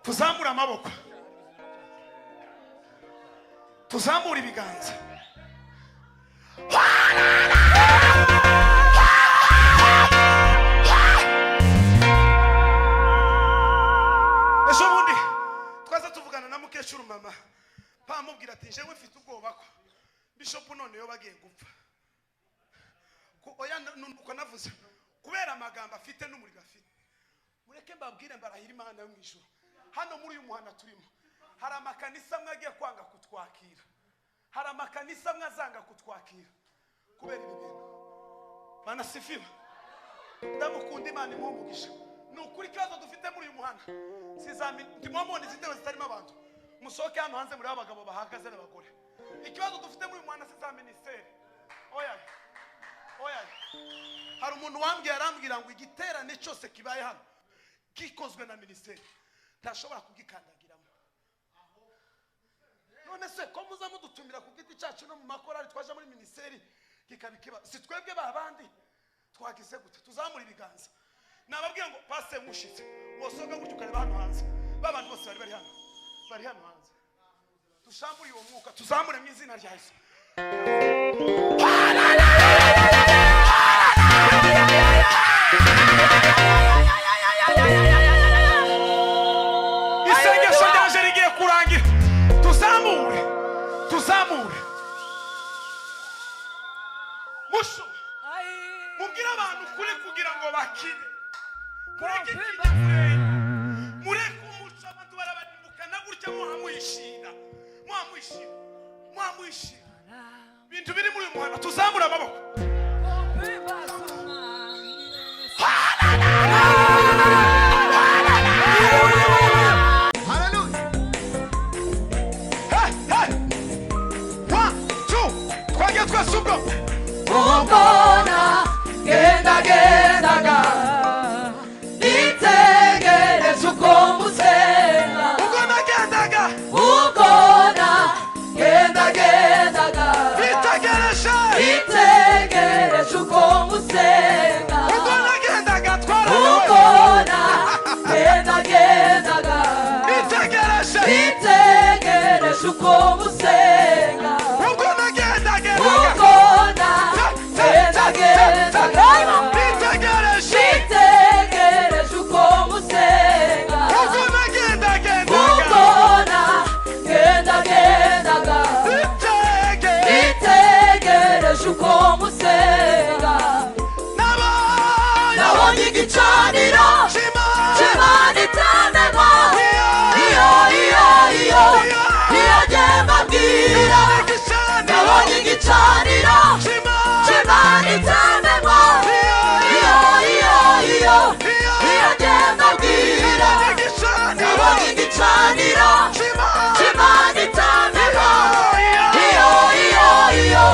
Tuzamure amaboko, tuzamure ibiganza. Ejo bundi twaza tuvugana na mukecuru mama, bamubwira ati: "Njyewe mfite ubwoba ko bishopu noneho bagiye gupfa." Oya, uko navuze kubera amagambo afite n'umuriro afite. Mureke mbabwire, mbarahira Imana yo mu ijuru, hano muri uyu muhanda turimo hari amakanisa amwe agiye kwanga kutwakira, hari amakanisa amwe azanga kutwakira kubera ibi bintu. Bwana asifiwe. Ndamukunda, Imana imuhe umugisha. Ni ukuri, ikibazo dufite muri uyu muhanda ndimo mubona izi ntebe zitarimo abantu. Musohoke hano hanze muri abagabo bahagaze n'abagore. Ikibazo dufite muri uyu muhanda si za minisiteri, oya, oya. Hari umuntu wambwiye, arambwira ngo igiterane cyose kibaye hano gikozwe na minisiteri ntashobora kugikandagiramo. None se ko muza mudutumira ku giti cyacu no mu makorari, twaje muri minisiteri kikaba ikibazo? Si twebwe ba bandi twagize gute? Tuzamura ibiganza. Nababwiye ngo pase mushitse wosohoka gutyo ukareba hano hanze, ba bantu bose bari hano, bari hano hanze. Tushambure uwo mwuka, tuzamure mu izina rya Yesu. Isengesho ryanje rigiye kurangira. Tuzamure, tuzamure musho. Mubwire abantu ukuri kugira ngo bakire. Mureke ikinyamurenge, mureke umuco. Abantu barabarimbukana gutya, muhamwishira, muhamwishira, muhamwishira ibintu biri muri uyu muhanda. Tuzamure amaboko. Hallelujah. Hey, hey! One, two, twagiye twese ubwo. Ubona gendagendaga nitegereje uko musenga. Ubwo nagendaga. Ubona gendagendaga. Bitegereje. Nitegereje uko musenga. Ubwo nagendaga twaraniwe. Ubona gendagendaga. Bitegereje. Nitegereje uko musenga. Ubwo nagendagendaga. Ubona gendagendaga. Bitegereje. Nitegereje uko musenga. Ubwo nagendagendaga. Ubona gendagendaga. Bitegereje. Nitegereje uko musenga. Nabonye. Nabonye igicaniro Shimana. cy'Imana itamenwa. Iyo iyo iyo iyo jye mbabwira, nabonye igicaniro cy'Imana itamenwa. Iyo iyo iyo iyo jye mbabwira, nabonye igicaniro cy'Imana itamenwa. Iyo iyo iyo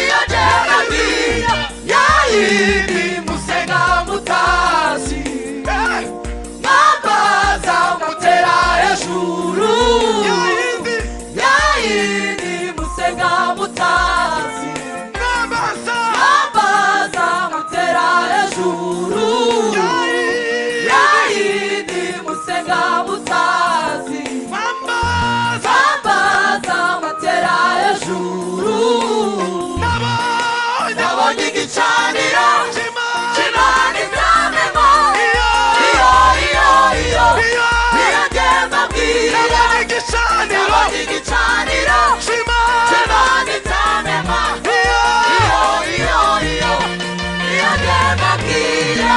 iyo jye mbabwira, yayindi musenga mutazi, mwambaza mutera hejuru, yayindi musenga mutazi, mwambaza mutera hejuru, yayindi musenga mutazi, mwambaza mutera hejuru. Nabonye igicaniro cy'Imana itamenwa. Iyo iyo iyo iyo jye mbabwira, nabonye igicaniro cy'Imana itamenwa. Iyo iyo iyo iyo jye mbabwira.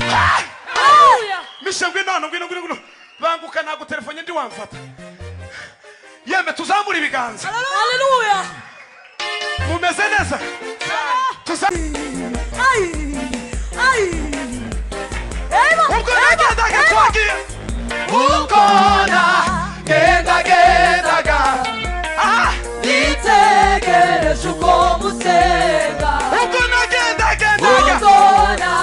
Hallelujah! Mishe, ngwino hano, ngwino, ngwino, ngwino, banguka. Ntabwo telefone ndi wamfata. Yeme, tuzamure ibiganza. Hallelujah! Mumeze neza? Tuza. Ay! Ay! Eva! Ubwo nagendaga, twagiye. Ubona gendagendaga. Aha. Nitegereje uko musenga. Ubwo nagendagendaga. Ubona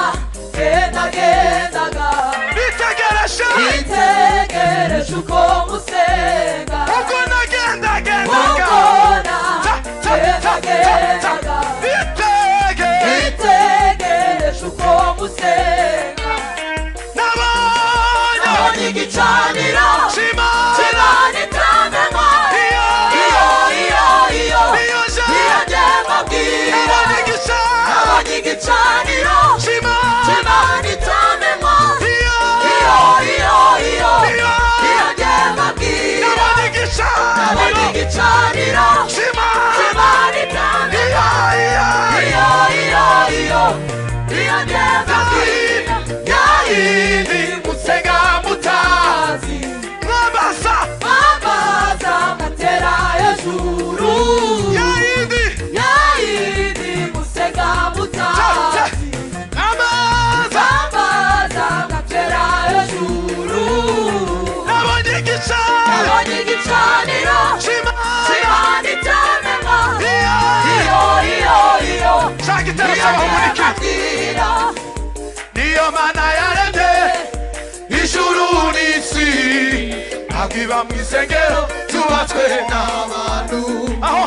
gendagendaga. Bitegereje. Nitegereje uko musenga. Ubwo nagendagendaga. Ubona Ta, ta, ta, ta, ta. gendagendaga. Bitege. Nitegereje uko musenga. Nabonye. igicaniro cy'Imana cy'Imana itamenwa. Iyo Iyo iyo iyo niyo iyo je nge mbabwira nabonye igicaniro nabonye igicaniro cy'Imana cy'Imana itamenwa. Iyo Iyo iyo iyo iyo iyo nge mbabwira nabonye nabonye igicaniro igicaniro cy'Imana cy'Imana itamenwa. Iyo iyo Iyo iyo iyo iyo nge mbabwira yayindi musenga mutazi mutazi mwambaza bambaza amatera hejuru yayindi yayindi musega mutazi mwambaza bambaza amatera hejuru nabonye igicaniro nabonye igicaniro cy'Imana cy'Imana itamenwa. Iyo Iyo iyo iyo cya gitero iyo cy'abahumurike mbabwira niyo mana yaremye ijuru n'isi ntabwo iba mu isengero zubatswe n'abantu aho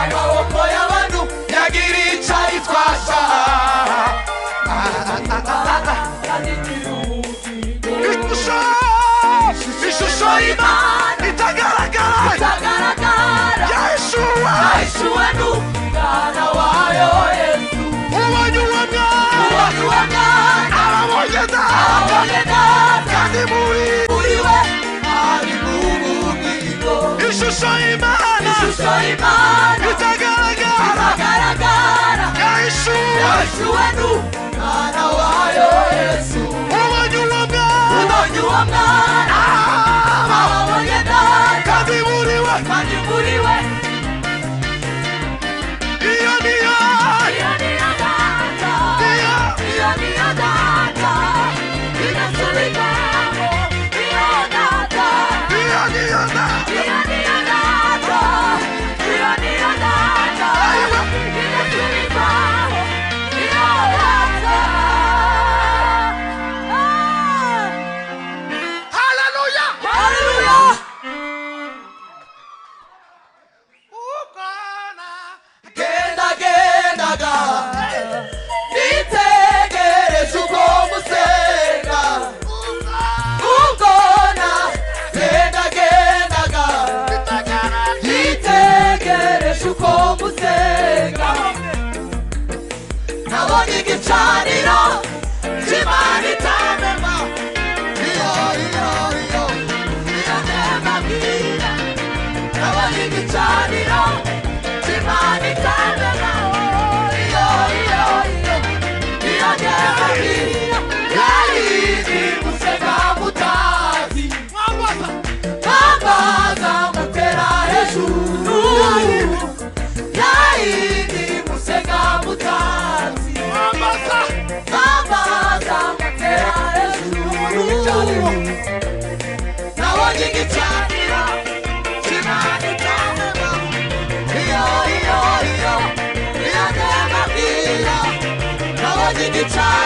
amaboko y'abantu yagira icyo ayitwasha yagira ubugingo ishusho ishusho y'Imana itagaragara itagaragara yahishuwe yahishuwe n'umwana wayo Yesu. Ubonye uwo mwana Ubonye uwo mwana ababonye data abonye data kandi muri muri we ari mu bugingo. Ishusho y'Imana Ishusho y'Imana itagaragara itagaragara yahishuwe yahishuwe n'umwana wayo Yesu. Ubonye uwo mwana Ubonye uwo mwana abonye data kandi muri we kandi muri we iyo niyo iyo niyo data iyo iyo niyo data idasubirwamo iyo data iyo niyo data iyo niyo data iyo niyo data idasubirwamo iyo data. Haleluya. Haleluya. Ubwana Genda gendaga nitegereje uko musenga ubwona genda gendaga nitegereje uko musenga nabonye igicaniro cy'Imana itamenwa. Iyo iyo iyo iyo ndembabwira nabonye igicaniro cy'Imana itamenwa. Iyo iyo iyo iyo ndembabwira yayindi musega mutazi mwambaza bambaza amatera hejuru yayindi musega mutazi mwambaza bambaza amatera hejuru nabonye igicaniro cy'Imana itamenwa. Iyo iyo iyo iyo ndembabwira nabonye igicaniro